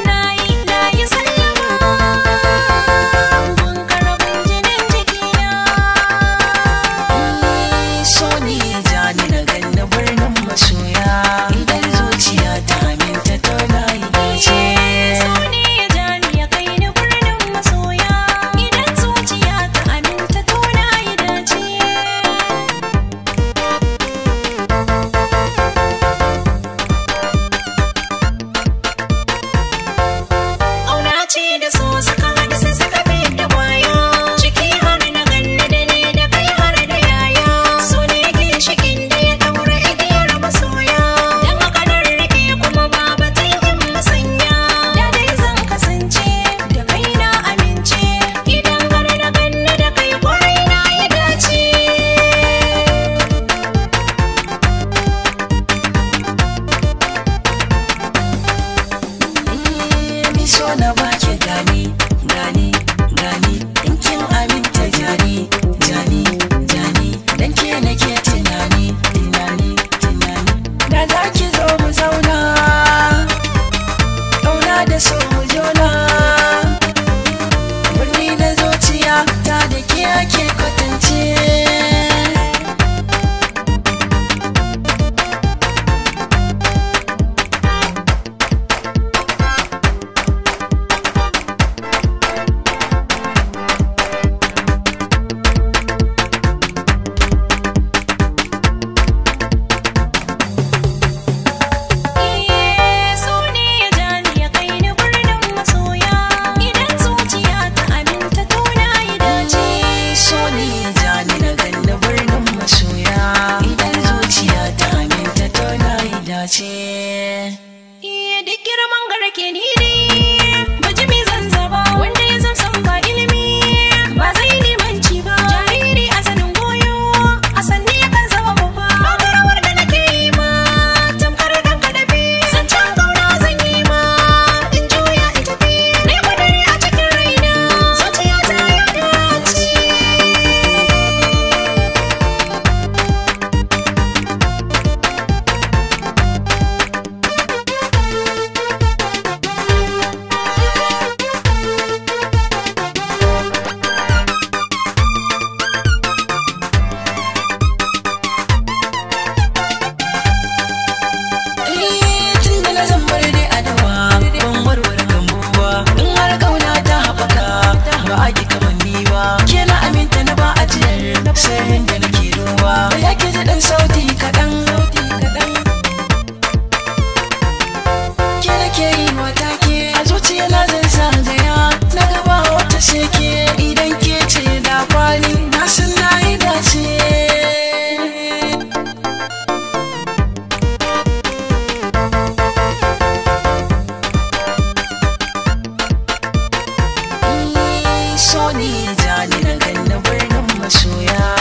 Nayi sallama gun karabin jinin jikina. So ni jani na ganna birnin masoya, idan zuciya ta aminta to na yi dace. So ne ya jani ya kai ni birnin masoya, idan zuciya ta aminta to na yi dace. Ƙauna ce da so suka haɗu sai suka da kwaya, ciki har na ganni da ni da kai har da yaya. So ne ginshiƙin da ya ɗaura igiyar masoya, dan haka nan rike kuma ba batun in musanya. Da dai zan kasance da kai na amince, idan har na ganni da kai kwarai na yi dace. Ni so na baki gani gani gani, in kin aminta jani jani jani, dan ke nake tunani tunani tunani. Da za ki zo mu zauna, ƙauna da so mu jona, birni na zuciya ta da ke ake kwatance. So ne ya jani ya kai ni birnin masoya, idan zuciya ta aminta to na yi dace. So ni jani na ganna birnin masoya, idan zuciya ta aminta to na yi dace. Iya duk girman garke ni dai bijimi zan zaba, wanda ya zamsan ba ilimi ba zai limanci ba. Jariri a sanin goyo a sanni yakan zama babba. Babu rawar da nake yi ma tamkar dan kadabi, zancen gauna zan yi ma in juya in tafi. Na yi kudiri a cikin raina zuciya ta yi dace. Tun da na zan bar dai adawa, ban warware gambo ba, in har kauna ta haɓaka ba a ki kamanni ba. Ke na aminta na ba ajiyar sirrin da nake duba, ya ke ji ɗan sauti kaɗan. Ke nake yi wata ke a zuciya na zan zagaya, na gaba wata sheke, idan ke ce da kwali na san na yi dace. So ni jani na ganna birnin masoya.